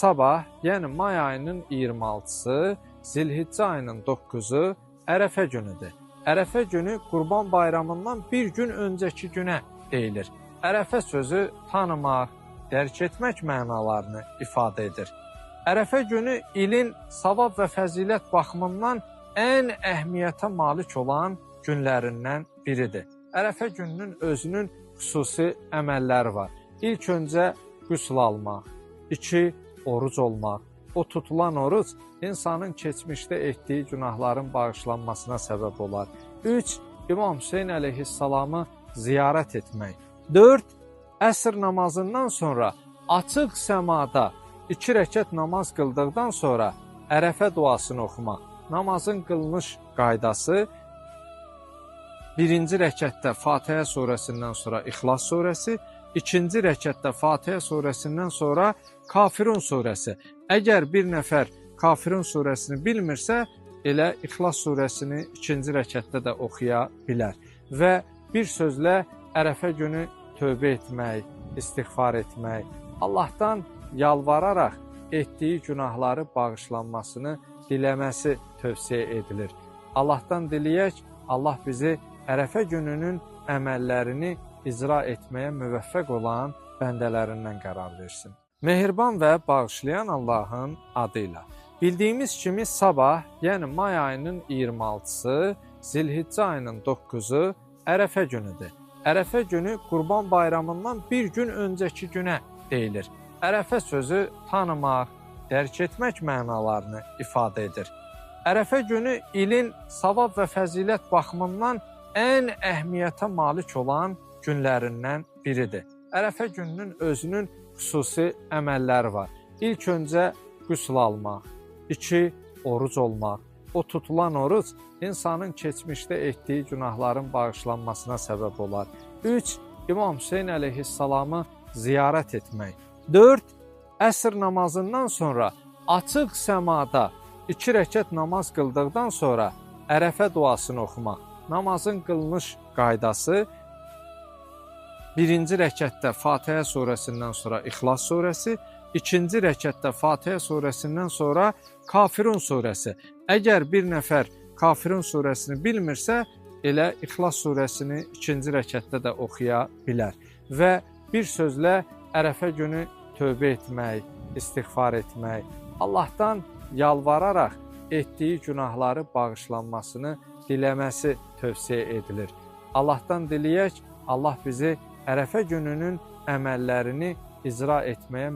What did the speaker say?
Sabah, yəni may ayının 26-sı, Zilhiccə ayının 9-u Ərəfə günüdür. Ərəfə günü Qurban Bayramından bir gün öncəki günə deyilir. Ərəfə sözü tanımaq, dərk etmək mənalarını ifadə edir. Ərəfə günü ilin savab və fəzilət baxımından ən əhəmiyyətə malik olan günlərindən biridir. Ərəfə gününün özünün xüsusi əməlləri var. İlk öncə qüsl almaq, 2 oruc olmaq. O tutulan oruc insanın keçmişdə etdiyi günahların bağışlanmasına səbəb olar. 3. İmam Hüseyn əleyhissalamı ziyarət etmək. 4. Əsr namazından sonra açıq səmada 2 rəkət namaz qıldıqdan sonra Ərəfə duasını oxumaq. Namazın qılınış qaydası: birinci rəkətdə Fatihə surəsindən sonra İxlas surəsi, ikinci rəkətdə Fatihə surəsindən sonra Kafirun surəsi. Əgər bir nəfər Kafirun surəsini bilmirsə, elə İxlas surəsini ikinci rəkətdə də oxuya bilər. Və bir sözlə Ərəfə günü tövbə etmək, istiğfar etmək, Allahdan yalvararaq etdiyi günahları bağışlanmasını diləməsi tövsiyə edilir. Allahdan diləyək, Allah bizi Ərəfə gününün əməllərini icra etməyə müvəffəq olan bəndələrindən qərar versin. Mehriban və bağışlayan Allahın adıyla. Bildiyimiz kimi sabah, yəni may ayının 26-sı, Zilhiccə ayının 9-u Ərəfə günüdür. Ərəfə günü Qurban Bayramından bir gün öncəki günə deyilir. Ərəfə sözü tanımaq, dərk etmək mənalarını ifadə edir. Ərəfə günü ilin savab və fəzilət baxımından ən əhəmiyyətə malik olan günlərindən biridir. Ərəfə gününün özünün xüsusi əməlləri var. İlk öncə qüsl almaq, 2 oruc olmaq. O tutulan oruc insanın keçmişdə etdiyi günahların bağışlanmasına səbəb olar. 3. İmam Hüseyn əleyhissalamı ziyarət etmək. 4. Əsr namazından sonra açıq səmada 2 rəkət namaz qıldıqdan sonra Ərəfə duasını oxumaq. Namazın qılınış qaydası: birinci rəkətdə Fatihə surəsindən sonra İxlas surəsi, ikinci rəkətdə Fatihə surəsindən sonra Kafirun surəsi. Əgər bir nəfər Kafirun surəsini bilmirsə, elə İxlas surəsini ikinci rəkətdə də oxuya bilər. Və bir sözlə Ərəfə günü tövbə etmək, istiğfar etmək, Allahdan yalvararaq etdiyi günahları bağışlanmasını diləməsi tövsiyə edilir. Allahdan diləyək, Allah bizi Ərəfə gününün əməllərini icra etməyə